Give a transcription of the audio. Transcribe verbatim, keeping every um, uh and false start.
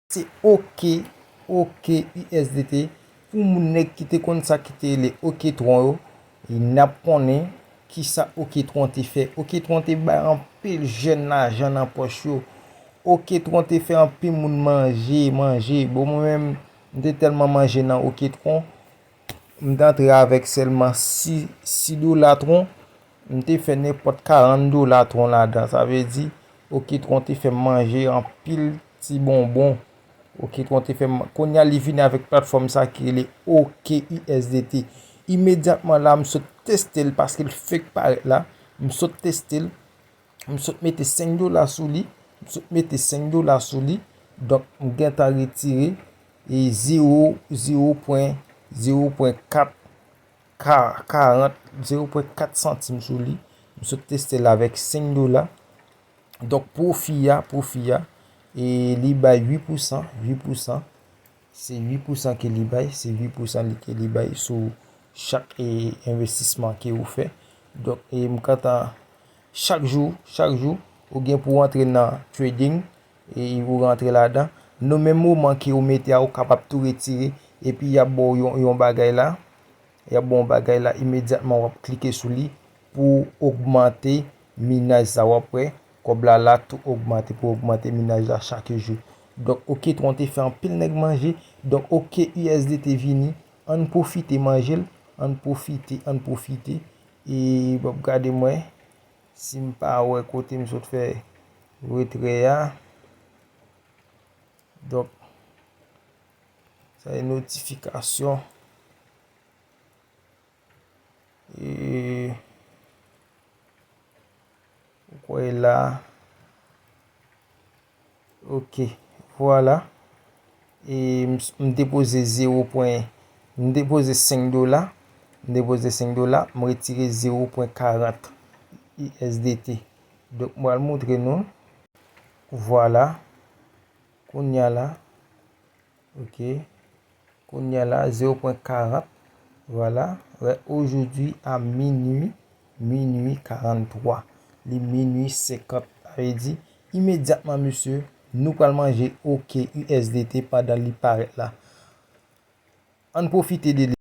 Se OK, OK USDT. Pou moun nèg ki te konn sa ki te rele OK Tron yo, e n ap konnen kisa OK Tron te fè. OK Tron te bay anpil jèn lajan nan pòch yo. OK Tron te fè anpil moun manje, manje. Bon, mwen menm, m te tèlman manje nan OK Tron, m t antre avèk sèlman sis, sis dola Tron. M te fè nenpòt karant dola Tron ladan. Sa vle di, OK Tron te fè m manje anpil ti bonbon. OK Tron te fè m, kounye a li vini avèk platfòm sa ki rele OK USDT. Imedyatman la, m sot teste l paske l fenk parèt la. M sot teste l. M sot mete senk dola sou li. M sot mete senk dola sou li. Donk, m gentan retire e zewo, zewo pwen, zewo pwen kat, ka-, karant, zewo pwen kat santim sou li. M sot teste l avèk senk dola. Donk, pwofi a, pwofi a, e li bay uit pousan, uit pousan. Se uit pousan ke li bay, se uit pousan li, ke li bay sou chak, e, envestisman ke ou fè. Donk, e, m kontan chak jou, chak jou, ou gen pou w antre nan trading, e ou rantre ladan. Nan menm moman ke ou mete a, ou kapab tou retire, epi y ap ba w yon, yon bagay la, y ap ba w yon bagay la, imedyatman w ap klike sou li pou ogmante minaj sa w ap wè. Kòb la la tou ogmante pou ogmante minaj la chak jou. Donk, OK Tron te fè anpil nèg manje. Donk, OK USDT vini. Ann pwofite manje l. Ann pwofite, ann pwofite. E w ap gade mwen. Si m pa wè kote m sot fè retrè a. Donk, sa e notifikasyon. E, ou kwè la. Ok, vwala. E m, m depoze zewo pwen, m depoze senk dola. M depoze senk dola, m retire zewo pwen karant USDT. Donk, m pral montre nou. Vwala. Kounye a la. Ok. Kounye a la, zewo pwen karant. Vwala. Wè, aujourd'hui à minuit, minuit quarante-trois. Li minuit senkant. Sa vle di, imedyatman, mesye, nou pral manje OK USDT pandan li parèt la. Ann pwofite de li.